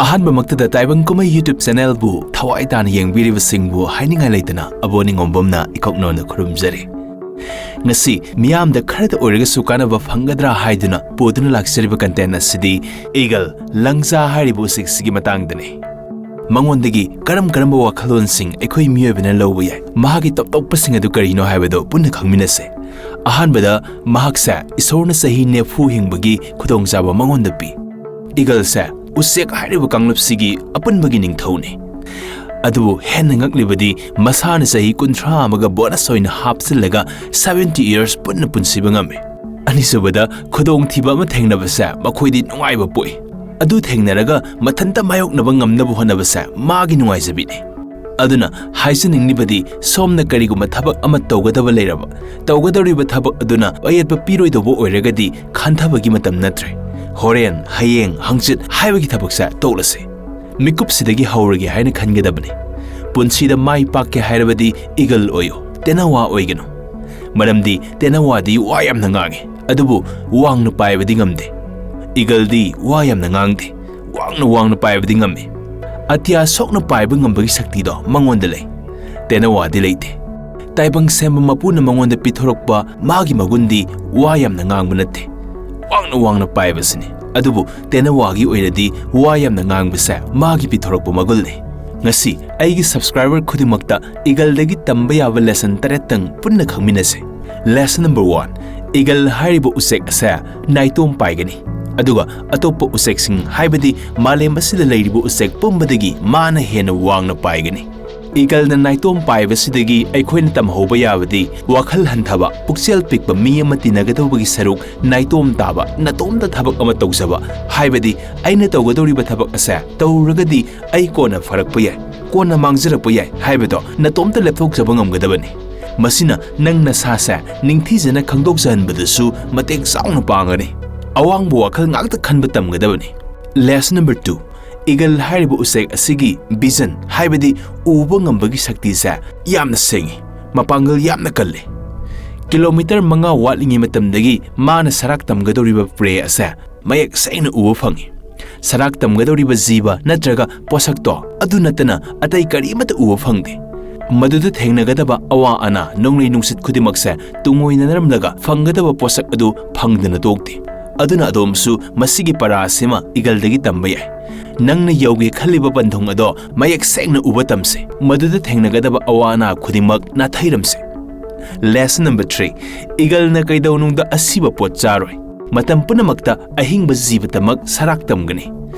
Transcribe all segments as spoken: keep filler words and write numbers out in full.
ꯑꯍꯥꯟꯕꯃꯛꯇꯗ ꯇꯥꯏꯕꯪ ꯀꯨꯝꯍꯩ YouTube channelꯕꯨ ꯊꯋꯥꯏ ꯇꯥꯅ ꯌꯦꯡꯕꯤꯔꯤꯕꯁꯤꯡꯕꯨ ꯍꯥꯏꯅꯤꯡꯉꯥꯏ ꯂꯩꯇꯅ ꯑꯕꯣ ꯅꯤꯉꯣꯝꯕꯝꯅ ꯏꯀꯣꯛ ꯅꯣꯟꯅ ꯈꯨꯔꯨꯝꯖꯔꯤ꯫ ꯉꯁꯤ ꯃꯤꯌꯥꯝꯗ ꯈꯔꯗ ꯑꯣꯏꯔꯒꯁꯨ ꯀꯥꯟꯅꯕ ꯐꯪꯒꯗ꯭ꯔꯥ ꯍꯥꯏꯗꯨꯅ ꯄꯨꯗꯨꯅ ꯂꯥꯛꯆꯔꯤꯕ content ꯑꯁꯤꯗꯤ ꯏꯒꯜ, ꯂꯪꯖꯥ ꯍꯥꯏꯔꯤꯕ ꯎꯆꯦꯛꯁꯤꯒꯤ ꯃꯇꯥꯡꯗꯅꯤ꯫ ꯃꯉꯣꯟꯗꯒꯤ ꯀꯔꯝ ꯀꯔꯝꯕ ꯋꯥꯈꯜꯂꯣꯟꯁꯤꯡ ꯑꯩꯈꯣꯏ ꯃꯤꯑꯣꯏꯕꯅ ꯂꯧꯕ ꯌꯥꯏ? ꯃꯍꯥꯛꯀꯤ ꯇꯣꯞ ꯇꯣꯞꯄꯁꯤꯡ ꯑꯗꯨ ꯀꯔꯤꯅꯣ ꯍꯥꯏꯕꯗꯨ ꯄꯨꯟꯅ ꯈꯪꯃꯤꯟꯅꯁꯦ꯫ ꯑꯍꯥꯟꯕꯗ, ꯃꯍꯥꯛꯁꯦ ꯏꯁꯣꯔꯅ ꯆꯍꯤ ꯅꯤꯐꯨ ꯍꯤꯡꯕꯒꯤ ꯈꯨꯗꯣꯡꯆꯥꯕ ꯃꯉꯣꯟꯗ ꯄꯤ꯫ ꯏꯒꯜꯁꯦ ꯎꯆꯦꯛ ꯍꯥꯏꯔꯤꯕ ꯀꯥꯡꯂꯨꯞꯁꯤꯒꯤ ꯑꯄꯨꯟꯕꯒꯤ ꯅꯤꯡꯊꯧꯅꯤ꯫ ꯑꯗꯨꯕꯨ ꯍꯦꯟꯅ ꯉꯛꯂꯤꯕꯗꯤ, ꯃꯁꯥꯅ ꯆꯍꯤ ꯀꯨꯟꯊ꯭ꯔꯥ ꯑꯃꯒ bonus ꯑꯣꯏꯅ ꯍꯥꯞꯆꯤꯜꯂꯒ seventy years ꯄꯨꯟꯅ ꯄꯨꯟꯁꯤꯕ ꯉꯝꯃꯤ꯫ ꯑꯅꯤꯁꯨꯕꯗ, ꯈꯨꯗꯣꯡꯊꯤꯕ ꯑꯃ ꯊꯦꯡꯅꯕꯁꯦ ꯃꯈꯣꯏꯗꯤ ꯅꯨꯡꯉꯥꯏꯕ ꯄꯣꯛꯏ꯫ ꯑꯗꯨ ꯊꯦꯡꯅꯔꯒ ꯃꯊꯟꯇ ꯃꯥꯌꯣꯛꯅꯕ ꯉꯝꯅꯕ ꯍꯣꯠꯅꯕꯁꯦ ꯃꯥꯒꯤ ꯅꯨꯡꯉꯥꯏꯖꯕꯤꯅꯤ꯫ ꯑꯗꯨꯅ ꯍꯥꯏꯖꯅꯤꯡꯂꯤꯕꯗꯤ, ꯁꯣꯝꯅ ꯀꯔꯤꯒꯨꯝꯕ ꯊꯕꯛ ꯑꯃ ꯇꯧꯒꯗꯕ ꯂꯩꯔꯕ, ꯇꯧꯒꯗꯧꯔꯤꯕ ꯊꯕꯛ ꯑꯗꯨꯅ ꯑꯌꯦꯠꯄ ꯄꯤꯔꯣꯏꯗꯧꯕ ꯑꯣꯏꯔꯒꯗꯤ, ꯈꯟꯊꯕꯒꯤ ꯃꯇꯝ ꯅꯠꯇ꯭ꯔꯦ꯫ ꯍꯣꯔꯦꯟ, ꯍꯌꯦꯡ, ꯍꯪꯆꯤꯠ ꯍꯥꯏꯕꯒꯤ ꯊꯕꯛꯁꯦ ꯇꯣꯛꯂꯁꯤ꯫ ꯃꯤꯀꯨꯞꯁꯤꯗꯒꯤ ꯍꯧꯔꯒꯦ ꯍꯥꯏꯅ ꯈꯟꯒꯗꯕꯅꯤ꯫ ꯄꯨꯟꯁꯤꯗ ꯃꯥꯏ ꯄꯥꯛꯀꯦ ꯍꯥꯏꯔꯕꯗꯤ ꯏꯒꯜ ꯑꯣꯏꯌꯨ, ꯇꯦꯅꯋꯥ ꯑꯣꯏꯒꯅꯨ꯫ ꯃꯔꯝꯗꯤ ꯇꯦꯅꯋꯥꯗꯤ ꯋꯥ ꯌꯥꯝꯅ ꯉꯥꯡꯉꯤ, ꯑꯗꯨꯕꯨ ꯋꯥꯡꯅ ꯄꯥꯏꯕꯗꯤ ꯉꯝꯗꯦ꯫ ꯏꯒꯜꯗꯤ ꯋꯥ ꯌꯥꯝꯅ ꯉꯥꯡꯗꯦ, ꯋꯥꯡꯅ ꯋꯥꯡꯅ ꯄꯥꯏꯕꯗꯤ ꯉꯝꯃꯤ꯫ ꯑꯇꯤꯌꯥ ꯁꯣꯛꯅ ꯄꯥꯏꯕ ꯉꯝꯕꯒꯤ ꯁꯛꯇꯤꯗꯣ ꯃꯉꯣꯟꯗ ꯂꯩ, ꯇꯦꯅꯋꯥꯗꯤ ꯂꯩꯇꯦ꯫ ꯇꯥꯏꯕꯪ ꯁꯦꯝꯕ ꯃꯄꯨꯅ ꯃꯉꯣꯟꯗ ꯄꯤꯊꯣꯔꯛꯄ ꯃꯥꯒꯤ ꯃꯒꯨꯟꯗꯤ ꯋꯥ ꯌꯥꯝꯅ ꯉꯥꯡꯕ ꯅꯠꯇꯦ, ꯋꯥꯡꯅ ꯋꯥꯡꯅ ꯄꯥꯏꯕꯁꯤꯅꯤ꯫ ꯑꯗꯨꯕꯨ ꯇꯦꯅꯋꯥꯒꯤ ꯑꯣꯏꯅꯗꯤ ꯋꯥ ꯌꯥꯝꯅ ꯉꯥꯡꯕꯁꯦ ꯃꯥꯒꯤ ꯄꯤꯊꯣꯔꯛꯄ ꯃꯒꯨꯟꯅꯤ꯫ ꯉꯁꯤ ꯑꯩꯒꯤ subscriber ꯈꯨꯗꯤꯡꯃꯛꯇ ꯏꯒꯜꯗꯒꯤ ꯇꯝꯕ ꯌꯥꯕ lesson ꯇꯔꯦꯠꯇꯪ ꯄꯨꯟꯅ ꯈꯪꯃꯤꯟꯅꯁꯦ꯫ Lesson number one, ꯏꯒꯜ ꯍꯥꯏꯔꯤꯕ ꯎꯆꯦꯛ ꯑꯁꯦ ꯅꯥꯏꯇꯣꯝ ꯄꯥꯏꯒꯅꯤ, ꯑꯗꯨꯒ ꯑꯇꯣꯞꯄ ꯎꯆꯦꯛꯁꯤꯡ, ꯍꯥꯏꯕꯗꯤ ꯃꯥꯂꯦꯝ ꯑꯁꯤꯗ ꯂꯩꯔꯤꯕ ꯎꯆꯦꯛ ꯄꯨꯝꯕꯗꯒꯤ ꯃꯥꯅ ꯍꯦꯟꯅ ꯋꯥꯡꯅ ꯄꯥꯏꯒꯅꯤ꯫ ꯏꯒꯜꯅ ꯅꯥꯏꯇꯣꯝ ꯄꯥꯏꯕꯁꯤꯗꯒꯤ ꯑꯩꯈꯣꯏꯅ ꯇꯝꯍꯧꯕ ꯌꯥꯕꯗꯤ, ꯋꯥꯈꯜ ꯍꯟꯊꯕ, ꯄꯨꯛꯆꯦꯜ ꯄꯤꯛꯄ ꯃꯤ ꯑꯃ ꯇꯤꯟꯅꯒꯗꯧꯕꯒꯤ ꯁꯔꯨꯛ ꯅꯥꯏꯇꯣꯝ ꯇꯥꯕ, ꯅꯇꯣꯝꯇ ꯊꯕꯛ ꯑꯃ ꯇꯧꯖꯕ, ꯍꯥꯏꯕꯗꯤ ꯑꯩꯅ ꯇꯧꯒꯗꯧꯔꯤꯕ ꯊꯕꯛ ꯑꯁꯦ ꯇꯧꯔꯒꯗꯤ ꯑꯩ ꯀꯣꯟꯅ ꯐꯔꯛꯄ ꯌꯥꯏ, ꯀꯣꯟꯅ ꯃꯥꯡꯖꯔꯛꯄ ꯌꯥꯏ ꯍꯥꯏꯕꯗꯣ ꯅꯇꯣꯝꯇ ꯂꯦꯞꯊꯣꯛꯆꯕ ꯉꯝꯒꯗꯕꯅꯤ꯫ ꯃꯁꯤꯅ ꯅꯪ ꯅꯁꯥꯁꯦ ꯅꯤꯡꯊꯤꯖꯅ ꯈꯪꯗꯣꯛꯆꯍꯟꯕꯗꯁꯨ ꯃꯇꯦꯡ ꯆꯥꯎꯅ ꯄꯥꯡꯒꯅꯤ꯫ ꯑꯋꯥꯡꯕ ꯋꯥꯈꯜ ꯉꯥꯛꯇ ꯈꯟꯕ ꯇꯝꯒꯗꯕꯅꯤ꯫ Lesson number two, ꯏꯒꯜ ꯍꯥꯏꯔꯤꯕ ꯎꯆꯦꯛ ꯑꯁꯤꯒꯤ vision, ꯍꯥꯏꯕꯗꯤ ꯎꯕ ꯉꯝꯕꯒꯤ ꯁꯛꯇꯤꯁꯦ ꯌꯥꯝꯅ ꯁꯦꯡꯉꯤ, ꯃꯄꯥꯡꯒꯜ ꯌꯥꯝꯅ ꯀꯜꯂꯤ꯫ ꯀꯤꯂꯣꯃꯤꯇꯔ ꯃꯉꯥ ꯋꯥꯠꯂꯤꯉꯩ ꯃꯇꯝꯗꯒꯤ ꯃꯥꯅ ꯁꯔꯥꯛ ꯇꯝꯒꯗꯧꯔꯤꯕ prey ꯑꯁꯦ ꯃꯌꯦꯛ ꯁꯦꯡꯅ ꯎꯕ ꯐꯪꯉꯤ꯫ ꯁꯔꯥꯛ ꯇꯝꯒꯗꯧꯔꯤꯕ ꯖꯤꯕ ꯅꯠꯇ꯭ꯔꯒ ꯄꯣꯠꯁꯛꯇꯣ ꯑꯗꯨ ꯅꯠꯇꯅ ꯑꯇꯩ ꯀꯔꯤꯃꯠꯇ ꯎꯕ ꯐꯪꯗꯦ꯫ ꯃꯗꯨꯗ ꯊꯦꯡꯅꯒꯗꯕ ꯑꯋꯥ ꯑꯅꯥ, ꯅꯣꯡꯂꯩ ꯅꯨꯡꯁꯤꯠ ꯈꯨꯗꯤꯡꯃꯛꯁꯦ ꯇꯨꯡꯑꯣꯏꯅꯅꯔꯝꯂꯒ ꯐꯪꯒꯗꯕ ꯄꯣꯠꯁꯛ ꯑꯗꯨ ꯐꯪꯗꯅ ꯇꯣꯛꯇꯦ꯫ ꯑꯗꯨꯅ ꯑꯗꯣꯝꯁꯨ ꯃꯁꯤꯒꯤ ꯄꯔꯥ ꯑꯁꯤꯃ ꯏꯒꯜꯗꯒꯤ ꯇꯝꯕ ꯌꯥꯏ꯫ ꯅꯪꯅ ꯌꯧꯒꯦ ꯈꯜꯂꯤꯕ ꯄꯟꯊꯨꯡ ꯑꯗꯣ ꯃꯌꯦꯛ ꯁꯦꯡꯅ ꯎꯕ ꯇꯝꯁꯦ꯫ ꯃꯗꯨꯗ ꯊꯦꯡꯅꯒꯗꯕ ꯑꯋꯥ ꯑꯅꯥ ꯈꯨꯗꯤꯡꯃꯛ ꯅꯥꯊꯩꯔꯝꯁꯦ꯫ Lesson number three, ꯏꯒꯜꯅ ꯀꯩꯗꯧꯅꯨꯡꯗ ꯑꯁꯤꯕ ꯄꯣꯠ ꯆꯥꯔꯣꯏ꯫ ꯃꯇꯝ ꯄꯨꯝꯅꯃꯛꯇ ꯑꯍꯤꯡꯕ ꯖꯤꯕꯇꯃꯛ ꯁꯔꯥꯛ ꯇꯝꯒꯅꯤ꯫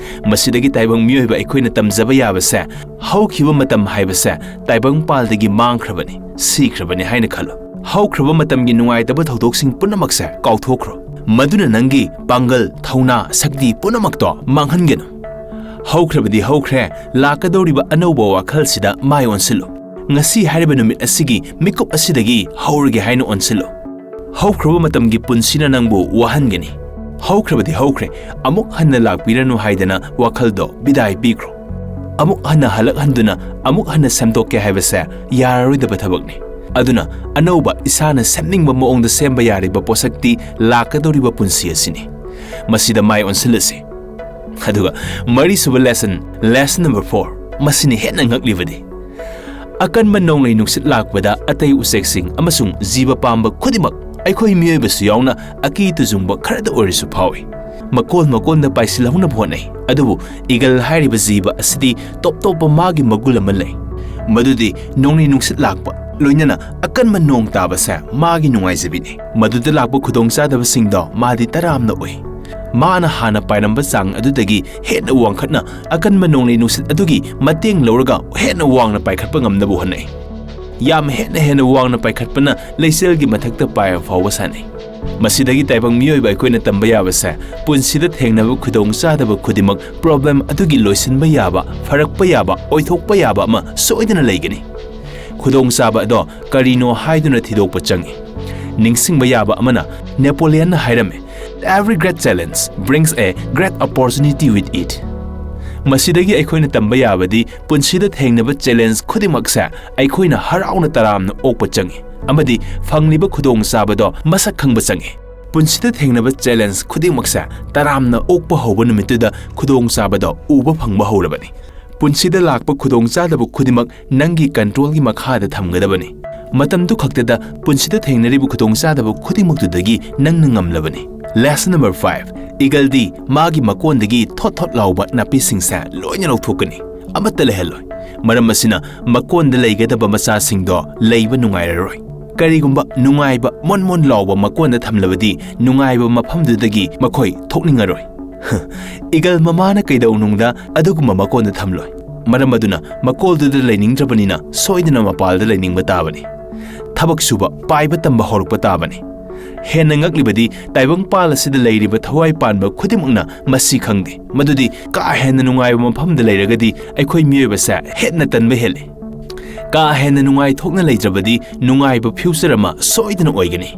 ꯃꯁꯤꯗꯒꯤ ꯇꯥꯏꯕꯪ ꯃꯤꯑꯣꯏꯕ ꯑꯩꯈꯣꯏꯅ ꯇꯝꯖꯕ ꯌꯥꯕꯁꯦ, ꯍꯧꯈꯤꯕ ꯃꯇꯝ ꯍꯥꯏꯕꯁꯦ ꯇꯥꯏꯕꯪ ꯄꯥꯜꯗꯒꯤ ꯃꯥꯡꯈ꯭ꯔꯕꯅꯤ, ꯁꯤꯈ꯭ꯔꯕꯅꯤ ꯍꯥꯏꯅ ꯈꯜꯂꯨ꯫ ꯍꯧꯈ꯭ꯔꯕ ꯃꯇꯝꯒꯤ ꯅꯨꯡꯉꯥꯏꯇꯕ ꯊꯧꯗꯣꯛꯁꯤꯡ ꯄꯨꯝꯅꯃꯛꯁꯦ ꯀꯥꯎꯊꯣꯛꯈ꯭ꯔꯣ꯫ ꯃꯗꯨꯅ ꯅꯪꯒꯤ ꯄꯥꯡꯒꯜ, ꯊꯧꯅꯥ, ꯁꯛꯇꯤ ꯄꯨꯝꯅꯃꯛꯇꯣ ꯃꯥꯡꯍꯟꯒꯅꯨ꯫ ꯍꯧꯈ꯭ꯔꯕꯗꯤ ꯍꯧꯈ꯭ꯔꯦ, ꯂꯥꯛꯀꯗꯧꯔꯤꯕ ꯑꯅꯧꯕ ꯋꯥꯈꯜꯁꯤꯗ ꯃꯥꯏ ꯑꯣꯟꯁꯤꯜꯂꯨ꯫ ꯉꯁꯤ ꯍꯥꯏꯔꯤꯕ ꯅꯨꯃꯤꯠ ꯑꯁꯤꯒꯤ ꯃꯤꯀꯨꯞ ꯑꯁꯤꯗꯒꯤ ꯍꯧꯔꯒꯦ ꯍꯥꯏꯅ ꯑꯣꯟꯁꯤꯜꯂꯨ꯫ ꯍꯧꯈ꯭ꯔꯕ ꯃꯇꯝꯒꯤ ꯄꯨꯟꯁꯤꯅ ꯅꯪꯕꯨ ꯋꯥꯍꯟꯒꯅꯤ꯫ ꯍꯧꯈ꯭ꯔꯕꯗꯤ ꯍꯧꯈ꯭ꯔꯦ, ꯑꯃꯨꯛ ꯍꯟꯅ ꯂꯥꯛꯄꯤꯔꯅꯨ ꯍꯥꯏꯗꯅ ꯋꯥꯈꯜꯗꯣ ꯕꯤꯗꯥꯏ ꯄꯤꯈ꯭ꯔꯣ꯫ ꯑꯃꯨꯛ ꯍꯟꯅ ꯍꯜꯂꯛꯍꯟꯗꯨꯅ ꯑꯃꯨꯛ ꯍꯟꯅ ꯁꯦꯝꯗꯣꯛꯀꯦ ꯍꯥꯏꯕꯁꯦ ꯌꯥꯔꯔꯣꯏꯗꯕ ꯊꯕꯛꯅꯤ꯫ ꯑꯗꯨꯅ ꯑꯅꯧꯕ ꯏꯁꯥꯅ ꯁꯦꯝꯅꯤꯡꯕ ꯃꯑꯣꯡꯗ ꯁꯦꯝꯕ ꯌꯥꯔꯤꯕ ꯄꯣꯠꯁꯛꯇꯤ ꯂꯥꯛꯀꯗꯧꯔꯤꯕ ꯄꯨꯟꯁꯤ ꯑꯁꯤꯅꯤ꯫ ꯃꯁꯤꯗ ꯃꯥꯏ ꯑꯣꯟꯁꯤꯜꯂꯁꯤ꯫ ꯑꯗꯨꯒ ꯃꯔꯤꯁꯨꯕ lesson, lesson number four, ꯃꯁꯤꯅꯤ ꯍꯦꯟꯅ ꯉꯛꯂꯤꯕꯗꯤ꯫ ꯑꯀꯟꯕ ꯅꯣꯡꯂꯩ ꯅꯨꯡꯁꯤꯠ ꯂꯥꯛꯄꯗ ꯑꯇꯩ ꯎꯆꯦꯛꯁꯤꯡ ꯑꯃꯁꯨꯡ ꯖꯤꯕ ꯄꯥꯟꯕ ꯈꯨꯗꯤꯡꯃꯛ, ꯑꯩꯈꯣꯏ ꯃꯤꯑꯣꯏꯕꯁꯨ ꯌꯥꯎꯅ, ꯑꯀꯤ ꯇꯨꯖꯨꯡꯕ ꯈꯔꯗ ꯑꯣꯏꯔꯁꯨ ꯐꯥꯎꯏ꯫ ꯃꯀꯣꯟ ꯃꯀꯣꯟꯗ ꯄꯥꯏꯁꯤꯜꯍꯧꯅꯕ ꯍꯣꯠꯅꯩ꯫ ꯑꯗꯨꯕꯨ ꯏꯒꯜ ꯍꯥꯏꯔꯤꯕ ꯖꯤꯕ ꯑꯁꯤꯗꯤ ꯇꯣꯞ ꯇꯣꯞꯄ ꯃꯥꯒꯤ ꯃꯒꯨꯟ ꯑꯃ ꯂꯩ꯫ ꯃꯗꯨꯗꯤ ꯅꯣꯡꯂꯩ ꯅꯨꯡꯁꯤꯠ ꯂꯥꯛꯄ, ꯂꯣꯏꯅꯅ ꯑꯀꯟꯕ ꯅꯣꯡ ꯇꯥꯕꯁꯦ ꯃꯥꯒꯤ ꯅꯨꯡꯉꯥꯏꯖꯕꯤꯅꯤ꯫ ꯃꯗꯨꯗ ꯂꯥꯛꯄ ꯈꯨꯗꯣꯡꯆꯥꯗꯕꯁꯤꯡꯗꯣ ꯃꯥꯗꯤ ꯇꯔꯥꯝꯅ ꯎꯏ꯫ ꯃꯥꯅ ꯍꯥꯟꯅ ꯄꯥꯏꯔꯝꯕ ꯆꯥꯡ ꯑꯗꯨꯗꯒꯤ ꯍꯦꯟꯅ ꯋꯥꯡꯈꯠꯅ ꯑꯀꯟꯕ ꯅꯣꯡꯂꯩ ꯅꯨꯡꯁꯤꯠ ꯑꯗꯨꯒꯤ ꯃꯇꯦꯡ ꯂꯧꯔꯒ ꯍꯦꯟꯅ ꯋꯥꯡꯅ ꯄꯥꯏꯈꯠꯄ ꯉꯝꯅꯕ ꯍꯣꯠꯅꯩ꯫ ꯌꯥꯝ ꯍꯦꯟꯅ ꯍꯦꯟꯅ ꯋꯥꯡꯅ ꯄꯥꯏꯈꯠꯄꯅ ꯂꯩꯆꯤꯜꯒꯤ ꯃꯊꯛꯇ ꯄꯥꯏꯕ ꯐꯥꯎꯕ ꯁꯥꯟꯅꯩ꯫ ꯃꯁꯤꯗꯒꯤ ꯇꯥꯏꯕꯪ ꯃꯤꯑꯣꯏꯕ ꯑꯩꯈꯣꯏꯅ ꯇꯝꯕ ꯌꯥꯕꯁꯦ, ꯄꯨꯟꯁꯤꯗ ꯊꯦꯡꯅꯕ ꯈꯨꯗꯣꯡꯆꯥꯗꯕ ꯈꯨꯗꯤꯡꯃꯛ, problem ꯑꯗꯨꯒꯤ ꯂꯣꯏꯁꯤꯟꯕ ꯌꯥꯕ, ꯐꯔꯛꯄ ꯌꯥꯕ, ꯑꯣꯏꯊꯣꯛꯄ ꯌꯥꯕ ꯑꯃ ꯁꯣꯏꯗꯅ ꯂꯩꯒꯅꯤ꯫ ꯈꯨꯗꯣꯡꯆꯥꯕ ꯑꯗꯣ ꯀꯔꯤꯅꯣ ꯍꯥꯏꯗꯨꯅ ꯊꯤꯗꯣꯛꯄ ꯆꯪꯏ꯫ ꯅꯤꯡꯁꯤꯡꯕ ꯌꯥꯕ ꯑꯃꯅ, ꯅꯦꯄꯣꯂꯤꯌꯟꯅ ꯍꯥꯏꯔꯝꯃꯤ, "Every great challenge brings a great opportunity with it." ꯃꯁꯤꯗꯒꯤ ꯑꯩꯈꯣꯏꯅ ꯇꯝꯕ ꯌꯥꯕꯗꯤ, ꯄꯨꯟꯁꯤꯗ ꯊꯦꯡꯅꯕ challenge ꯈꯨꯗꯤꯡꯃꯛꯁꯦ ꯑꯩꯈꯣꯏꯅ ꯍꯔꯥꯎꯅ ꯇꯔꯥꯝꯅ ꯑꯣꯛꯄ ꯆꯪꯏ ꯑꯃꯗꯤ ꯐꯪꯂꯤꯕ ꯈꯨꯗꯣꯡꯆꯥꯕꯗꯣ ꯃꯁꯛ ꯈꯪꯕ ꯆꯪꯏ꯫ ꯄꯨꯟꯁꯤꯗ ꯊꯦꯡꯅꯕ ꯆꯦꯂꯦꯟꯖ ꯈꯨꯗꯤꯡꯃꯛꯁꯦ ꯇꯔꯥꯝꯅ ꯑꯣꯛꯄ ꯍꯧꯕ ꯅꯨꯃꯤꯠꯇꯨꯗ ꯈꯨꯗꯣꯡꯆꯥꯕꯗꯣ ꯎꯕ ꯐꯪꯕ ꯍꯧꯔꯕꯅꯤ꯫ ꯄꯨꯟꯁꯤꯗ ꯂꯥꯛꯄ ꯈꯨꯗꯣꯡꯆꯥꯗꯕ ꯈꯨꯗꯤꯡꯃꯛ ꯅꯪꯒꯤ ꯀꯟꯇ꯭ꯔꯣꯜꯒꯤ ꯃꯈꯥꯗ ꯊꯝꯒꯗꯕꯅꯤ꯫ ꯃꯇꯝꯗꯨ ꯈꯛꯇꯗ ꯄꯨꯟꯁꯤꯗ ꯊꯦꯡꯅꯔꯤꯕ ꯈꯨꯗꯣꯡꯆꯥꯗꯕ ꯈꯨꯗꯤꯡꯃꯛꯇꯨꯗꯒꯤ ꯅꯪꯅ ꯉꯝꯂꯕꯅꯤ꯫ Lesson number five, ꯏꯒꯜꯗꯤ ꯃꯥꯒꯤ ꯃꯀꯣꯟꯗꯒꯤ ꯊꯣꯠ ꯊꯣꯠ ꯂꯥꯎꯕ ꯅꯥꯄꯤꯁꯤꯡꯁꯦ ꯂꯣꯏꯅ ꯂꯧꯊꯣꯛꯀꯅꯤ, ꯑꯃꯠꯇ ꯂꯩꯍꯜꯂꯣꯏ꯫ ꯃꯔꯝ ꯑꯁꯤꯅ ꯃꯀꯣꯟꯗ ꯂꯩꯒꯗꯕ ꯃꯆꯥꯁꯤꯡꯗꯣ ꯂꯩꯕ ꯅꯨꯡꯉꯥꯏꯔꯔꯣꯏ꯫ ꯀꯔꯤꯒꯨꯝꯕ ꯅꯨꯡꯉꯥꯏꯕ ꯃꯣꯟ ꯃꯣꯟ ꯂꯥꯎꯕ ꯃꯀꯣꯟꯗ ꯊꯝꯂꯕꯗꯤ ꯅꯨꯡꯉꯥꯏꯕ ꯃꯐꯝꯗꯨꯗꯒꯤ ꯃꯈꯣꯏ ꯊꯣꯛꯅꯤꯡꯉꯔꯣꯏ꯫ ꯏꯒꯜ ꯃꯃꯥꯅ ꯀꯩꯗꯧꯅꯨꯡꯗ ꯑꯗꯨꯒꯨꯝꯕ ꯃꯀꯣꯟꯗ ꯊꯝꯂꯣꯏ꯫ ꯃꯔꯝ ꯑꯗꯨꯅ ꯃꯀꯣꯜꯗꯨꯗ ꯂꯩꯅꯤꯡꯗ꯭ꯔꯕꯅꯤꯅ ꯁꯣꯏꯗꯅ ꯃꯄꯥꯜꯗ ꯂꯩꯅꯤꯡꯕ ꯇꯥꯕꯅꯤ꯫ ꯊꯕꯛ ꯁꯨꯕ, ꯄꯥꯏꯕ ꯇꯝꯕ ꯍꯧꯔꯛꯄ ꯇꯥꯕꯅꯤ꯫ ꯍꯦꯟꯅ ꯉꯛꯂꯤꯕꯗꯤ ꯇꯥꯏꯕꯪꯄꯥꯜ ꯑꯁꯤꯗ ꯂꯩꯔꯤꯕ ꯊꯋꯥꯏ ꯄꯥꯟꯕ ꯈꯨꯗꯤꯡꯃꯛꯅ ꯃꯁꯤ ꯈꯪꯗꯦ꯫ ꯃꯗꯨꯗꯤ ꯀꯥ ꯍꯦꯟꯅ ꯅꯨꯡꯉꯥꯏꯕ ꯃꯐꯝꯗ ꯂꯩꯔꯒꯗꯤ ꯑꯩꯈꯣꯏ ꯃꯤꯑꯣꯏꯕꯁꯦ ꯍꯦꯟꯅ ꯇꯟꯕ ꯍꯦꯜꯂꯤ꯫ ꯀꯥ ꯍꯦꯟꯅ ꯅꯨꯡꯉꯥꯏꯊꯣꯛꯅ ꯂꯩꯇ꯭ꯔꯕꯗꯤ ꯅꯨꯡꯉꯥꯏꯕ ꯐ꯭ꯌꯨꯆꯔ ꯑꯃ ꯁꯣꯏꯗꯅ ꯑꯣꯏꯒꯅꯤ꯫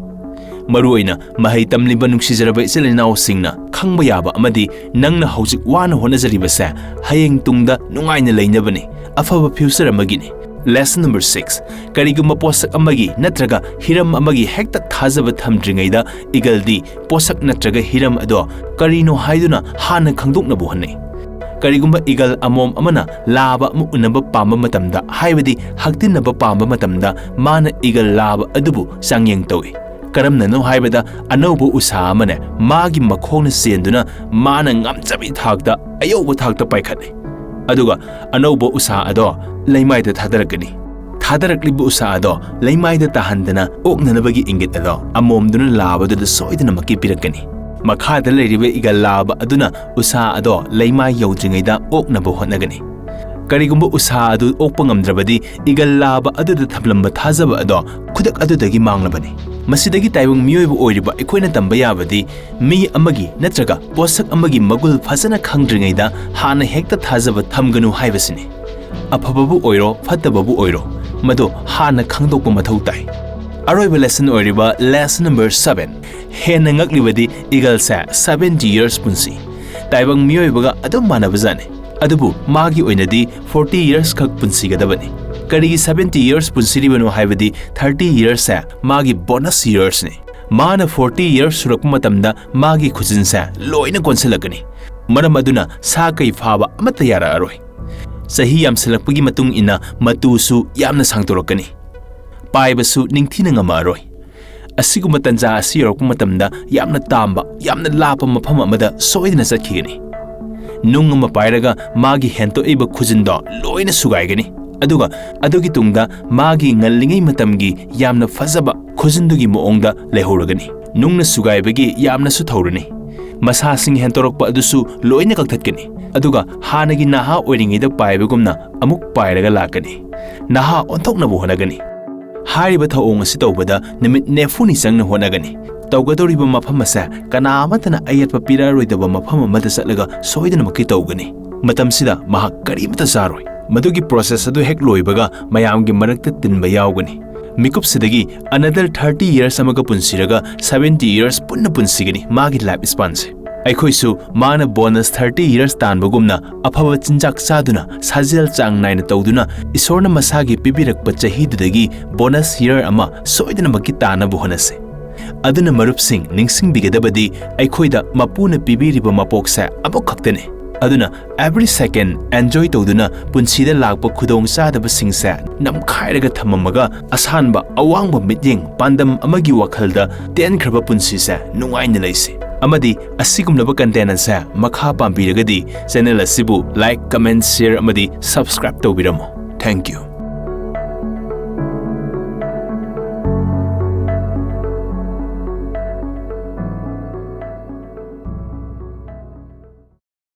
ꯃꯔꯨꯑꯣꯏꯅ ꯃꯍꯩ ꯇꯝꯂꯤꯕ ꯅꯨꯡꯁꯤꯖꯔꯕ ꯏꯆꯤꯜ ꯏꯅꯥꯎꯁꯤꯡꯅ ꯈꯪꯕ ꯌꯥꯕ ꯑꯃꯗꯤ ꯅꯪꯅ ꯍꯧꯖꯤꯛ ꯋꯥꯅ ꯍꯣꯠꯅꯖꯔꯤꯕꯁꯦ ꯍꯌꯦꯡ ꯇꯨꯡꯗ ꯅꯨꯡꯉꯥꯏꯅ ꯂꯩꯅꯕꯅꯤ, ꯑꯐꯕ ꯐ꯭ꯌꯨꯆꯔ ꯑꯃꯒꯤꯅꯤ꯫ Lesson number six, ꯀꯔꯤꯒꯨꯝꯕ ꯄꯣꯠꯁꯛ ꯑꯃꯒꯤ ꯅꯠꯇ꯭ꯔꯒ ꯍꯤꯔꯝ ꯑꯃꯒꯤ ꯍꯦꯛꯇ ꯊꯥꯖꯕ ꯊꯝꯗ꯭ꯔꯤꯉꯩꯗ ꯏꯒꯜꯗꯤ ꯄꯣꯠꯁꯛ ꯅꯠꯇ꯭ꯔꯒ ꯍꯤꯔꯝ ꯑꯗꯣ ꯀꯔꯤꯅꯣ ꯍꯥꯏꯗꯨꯅ ꯍꯥꯟꯅ ꯈꯪꯗꯣꯛꯅꯕ ꯍꯣꯠꯅꯩ꯫ ꯀꯔꯤꯒꯨꯝꯕ ꯏꯒꯜ ꯑꯃꯣꯝ ꯑꯃꯅ ꯂꯥꯕ ꯑꯃ ꯎꯅꯕ ꯄꯥꯝꯕ ꯃꯇꯝꯗ, ꯍꯥꯏꯕꯗꯤ ꯍꯛꯇꯤꯟꯅꯕ ꯄꯥꯝꯕ ꯃꯇꯝꯗ, ꯃꯥꯅ ꯏꯒꯜ ꯂꯥꯕ ꯑꯗꯨꯕꯨ ꯆꯥꯡꯌꯦꯡ ꯇꯧꯏ꯫ ꯀꯔꯝꯅꯅꯣ ꯍꯥꯏꯕꯗ, ꯑꯅꯧꯕ ꯎꯁꯥ ꯑꯃꯅ ꯃꯥꯒꯤ ꯃꯈꯣꯡꯅ ꯆꯦꯟꯗꯨꯅ ꯃꯥꯅ ꯉꯝꯖꯕꯤ ꯊꯥꯛꯇ, ꯑꯌꯧꯕ ꯊꯥꯛꯇ ꯄꯥꯏꯈꯠꯂꯤ꯫ ꯑꯗꯨꯒ ꯑꯅꯧꯕ ꯎꯁꯥ ꯑꯗꯣ ꯂꯩꯃꯥꯏꯗ ꯊꯥꯗꯔꯛꯀꯅꯤ꯫ ꯊꯥꯗꯔꯛꯂꯤꯕ ꯎꯁꯥ ꯑꯗꯣ ꯂꯩꯃꯥꯏꯗ ꯇꯥꯍꯟꯗꯅ ꯑꯣꯛꯅꯅꯕꯒꯤ ꯏꯪꯒꯤꯠ ꯑꯗꯣ ꯑꯃꯣꯝꯗꯨꯅ ꯂꯥꯕꯗꯨꯗ ꯁꯣꯏꯗꯅꯃꯛꯀꯤ ꯄꯤꯔꯛꯀꯅꯤ꯫ ꯃꯈꯥꯗ ꯂꯩꯔꯤꯕ ꯏꯒꯜ ꯂꯥꯕ ꯑꯗꯨꯅ ꯎꯁꯥ ꯑꯗꯣ ꯂꯩꯃꯥꯏ ꯌꯧꯗ꯭ꯔꯤꯉꯩꯗ ꯑꯣꯛꯅꯕ ꯍꯣꯠꯅꯒꯅꯤ꯫ ꯀꯔꯤꯒꯨꯝꯕ ꯎꯁꯥ ꯑꯗꯨ ꯑꯣꯛꯄ ꯉꯝꯗ꯭ꯔꯕꯗꯤ, ꯏꯒꯜ ꯂꯥꯕ ꯑꯗꯨꯗ ꯊꯝꯂꯝꯕ ꯊꯥꯖꯕ ꯑꯗꯣ ꯈꯨꯗꯛ ꯑꯗꯨꯗꯒꯤ ꯃꯥꯡꯂꯕꯅꯤ꯫ ꯃꯁꯤꯗꯒꯤ ꯇꯥꯏꯕꯪ ꯃꯤꯑꯣꯏꯕ ꯑꯣꯏꯔꯤꯕ ꯑꯩꯈꯣꯏꯅ ꯇꯝꯕ ꯌꯥꯕꯗꯤ, ꯃꯤ ꯑꯃꯒꯤ ꯅꯠꯇ꯭ꯔꯒ ꯄꯣꯠꯁꯛ ꯑꯃꯒꯤ ꯃꯒꯨꯜ ꯐꯖꯅ ꯈꯪꯗ꯭ꯔꯤꯉꯩꯗ ꯍꯥꯟꯅ ꯍꯦꯛꯇ ꯊꯥꯖꯕ ꯊꯝꯒꯅꯨ ꯍꯥꯏꯕꯁꯤꯅꯤ꯫ ꯑꯐꯕꯕꯨ ꯑꯣꯏꯔꯣ, ꯐꯠꯇꯕꯕꯨ ꯑꯣꯏꯔꯣ, ꯃꯗꯨ ꯍꯥꯟꯅ ꯈꯪꯗꯣꯛꯄ ꯃꯊꯧ ꯇꯥꯏ꯫ ꯑꯔꯣꯏꯕ lesson ꯑꯣꯏꯔꯤꯕ lesson number seven, ꯍꯦꯟꯅ ꯉꯛꯂꯤꯕꯗꯤ ꯏꯒꯜꯁꯦ seventy years ꯄꯨꯟꯁꯤ꯫ ꯇꯥꯏꯕꯪ ꯃꯤꯑꯣꯏꯕꯒ ꯑꯗꯨꯝ ꯃꯥꯟꯅꯕꯖꯥꯠꯅꯤ꯫ ꯑꯗꯨꯕꯨ ꯃꯥꯒꯤ ꯑꯣꯏꯅꯗꯤ forty years ꯈꯛ ꯄꯨꯟꯁꯤꯒꯗꯕꯅꯤ꯫ ꯀꯔꯤꯒꯤ seventy years ꯄꯨꯟꯁꯤꯔꯤꯕꯅꯣ ꯍꯥꯏꯕꯗꯤ, thirty yearsꯁꯦ ꯃꯥꯒꯤ bonus yearsꯅꯤ꯫ ꯃꯥꯅ forty years ꯁꯨꯔꯛꯄ ꯃꯇꯝꯗ ꯃꯥꯒꯤ ꯈꯨꯖꯤꯟꯁꯦ ꯂꯣꯏꯅ ꯀꯣꯟꯁꯤꯜꯂꯛꯀꯅꯤ꯫ ꯃꯔꯝ ꯑꯗꯨꯅ ꯁꯥ ꯀꯩ ꯐꯥꯕ ꯑꯃꯠꯇ ꯌꯥꯔꯛꯑꯔꯣꯏ꯫ ꯆꯍꯤ ꯌꯥꯝꯁꯤꯜꯂꯛꯄꯒꯤ ꯃꯇꯨꯡ ꯏꯟꯅ ꯃꯇꯨꯁꯨ ꯌꯥꯝꯅ ꯁꯥꯡꯗꯣꯔꯛꯀꯅꯤ꯫ ꯄꯥꯏꯕꯁꯨ ꯅꯤꯡꯊꯤꯅ ꯉꯝꯃꯛꯑꯔꯣꯏ꯫ ꯑꯁꯤꯒꯨꯝꯕ ꯇꯟꯖꯥ ꯑꯁꯤ ꯌꯧꯔꯛꯄ ꯃꯇꯝꯗ ꯌꯥꯝꯅ ꯇꯥꯝꯕ, ꯌꯥꯝꯅ ꯂꯥꯞꯄ ꯃꯐꯝ ꯑꯃꯗ ꯁꯣꯏꯗꯅ ꯆꯠꯈꯤꯒꯅꯤ꯫ ꯅꯨꯡ ꯑꯃ ꯄꯥꯏꯔꯒ ꯃꯥꯒꯤ ꯍꯦꯟꯇꯣꯛꯏꯕ ꯈꯨꯖꯤꯟꯗꯣ ꯂꯣꯏꯅ ꯁꯨꯒꯥꯏꯒꯅꯤ꯫ ꯑꯗꯨꯒ ꯑꯗꯨꯒꯤ ꯇꯨꯡꯗ ꯃꯥꯒꯤ ꯉꯜꯂꯤꯉꯩ ꯃꯇꯝꯒꯤ ꯌꯥꯝꯅ ꯐꯖꯕ ꯈꯨꯖꯤꯟꯗꯨꯒꯤ ꯃꯑꯣꯡꯗ ꯂꯩꯍꯧꯔꯒꯅꯤ꯫ ꯅꯨꯡꯅ ꯁꯨꯒꯥꯏꯕꯒꯤ ꯌꯥꯝꯅꯁꯨ ꯊꯧꯔꯅꯤ꯫ ꯃꯁꯥꯁꯤꯡ ꯍꯦꯟꯇꯣꯔꯛꯄ ꯑꯗꯨꯁꯨ ꯂꯣꯏꯅ ꯀꯛꯊꯠꯀꯅꯤ꯫ ꯑꯗꯨꯒ ꯍꯥꯟꯅꯒꯤ ꯅꯍꯥ ꯑꯣꯏꯔꯤꯉꯩꯗ ꯄꯥꯏꯕꯒꯨꯝꯅ ꯑꯃꯨꯛ ꯄꯥꯏꯔꯒ ꯂꯥꯛꯀꯅꯤ꯫ ꯅꯍꯥ ꯑꯣꯟꯊꯣꯛꯅꯕ ꯍꯣꯠꯅꯒꯅꯤ꯫ ꯍꯥꯏꯔꯤꯕ ꯊꯧꯑꯣꯡ ꯑꯁꯤ ꯇꯧꯕꯗ ꯅꯨꯃꯤꯠ ꯅꯤꯐꯨꯅꯤ ꯆꯪꯅ ꯍꯣꯠꯅꯒꯅꯤ꯫ ꯇꯧꯒꯗꯧꯔꯤꯕ ꯃꯐꯝ ꯑꯁꯦ ꯀꯅꯥ ꯑꯃꯠꯇꯅ ꯑꯌꯦꯠꯄ ꯄꯤꯔꯛꯑꯔꯣꯏꯗꯕ ꯃꯐꯝ ꯑꯃꯗ ꯆꯠꯂꯒ ꯁꯣꯏꯗꯅꯃꯛꯀꯤ ꯇꯧꯒꯅꯤ꯫ ꯃꯇꯝꯁꯤꯗ ꯃꯍꯥꯛ ꯀꯔꯤꯃꯇ ꯆꯥꯔꯣꯏ꯫ ꯃꯗꯨꯒꯤ process ꯑꯗꯨ ꯍꯦꯛ ꯂꯣꯏꯕꯒ ꯃꯌꯥꯝꯒꯤ ꯃꯔꯛꯇ ꯇꯤꯟꯕ ꯌꯥꯎꯒꯅꯤ꯫ ꯃꯤꯀꯨꯞꯁꯤꯗꯒꯤ another thirty years ꯑꯃꯒ ꯄꯨꯟꯁꯤꯔꯒ seventy years ꯄꯨꯟꯅ ꯄꯨꯟꯁꯤꯒꯅꯤ ꯃꯥꯒꯤ life spanꯁꯦ꯫ ꯑꯩꯈꯣꯏꯁꯨ ꯃꯥꯅ bonus thirty years ꯇꯥꯟꯕꯒꯨꯝꯅ ꯑꯐꯕ ꯆꯤꯟꯖꯥꯛ ꯆꯥꯗꯨꯅ, ꯁꯥꯖꯦꯜ ꯆꯥꯡ ꯅꯥꯏꯅ ꯇꯧꯗꯨꯅ, ꯏꯁꯣꯔꯅ ꯃꯁꯥꯒꯤ ꯄꯤꯕꯤꯔꯛꯄ ꯆꯍꯤꯗꯨꯗꯒꯤ bonus year ꯑꯃ ꯁꯣꯏꯗꯅꯃꯛꯀꯤ ꯇꯥꯅꯕ ꯍꯣꯠꯅꯁꯤ꯫ ꯑꯗꯨꯅ ꯃꯔꯨꯞꯁꯤꯡ, ꯅꯤꯡꯁꯤꯡꯕꯤꯒꯗꯕꯗꯤ ꯑꯩꯈꯣꯏꯗ ꯃꯄꯨꯅ ꯄꯤꯕꯤꯔꯤꯕ ꯃꯄꯣꯛꯁꯦ ꯑꯃꯈꯛꯇꯅꯤ꯫ ꯑꯗꯨꯅ every second enjoy ꯇꯧꯗꯨꯅ ꯄꯨꯟꯁꯤꯗ ꯂꯥꯛꯄ ꯈꯨꯗꯣꯡꯆꯥꯗꯕꯁꯤꯡꯁꯦ ꯅꯝꯈꯥꯏꯔꯒ ꯊꯝꯃꯝꯃꯒ ꯑꯁꯥꯟꯕ ꯑꯋꯥꯡꯕ ꯃꯤꯠꯌꯦꯡ, ꯄꯥꯟꯗꯝ ꯑꯃꯒꯤ ꯋꯥꯈꯜꯗ ꯇꯦꯟꯈ꯭ꯔꯕ ꯄꯨꯟꯁꯤꯁꯦ ꯅꯨꯡꯉꯥꯏꯅ ꯂꯩꯁꯤ꯫ ꯑꯃꯗꯤ ꯑꯁꯤꯒꯨꯝꯂꯕ content ꯑꯁꯦ ꯃꯈꯥ ꯄꯥꯝꯕꯤꯔꯒꯗꯤ channel ꯑꯁꯤꯕꯨ like, comment, share ꯑꯃꯗꯤ subscribe ꯇꯧꯕꯤꯔꯝꯃꯨ꯫ Thank you꯫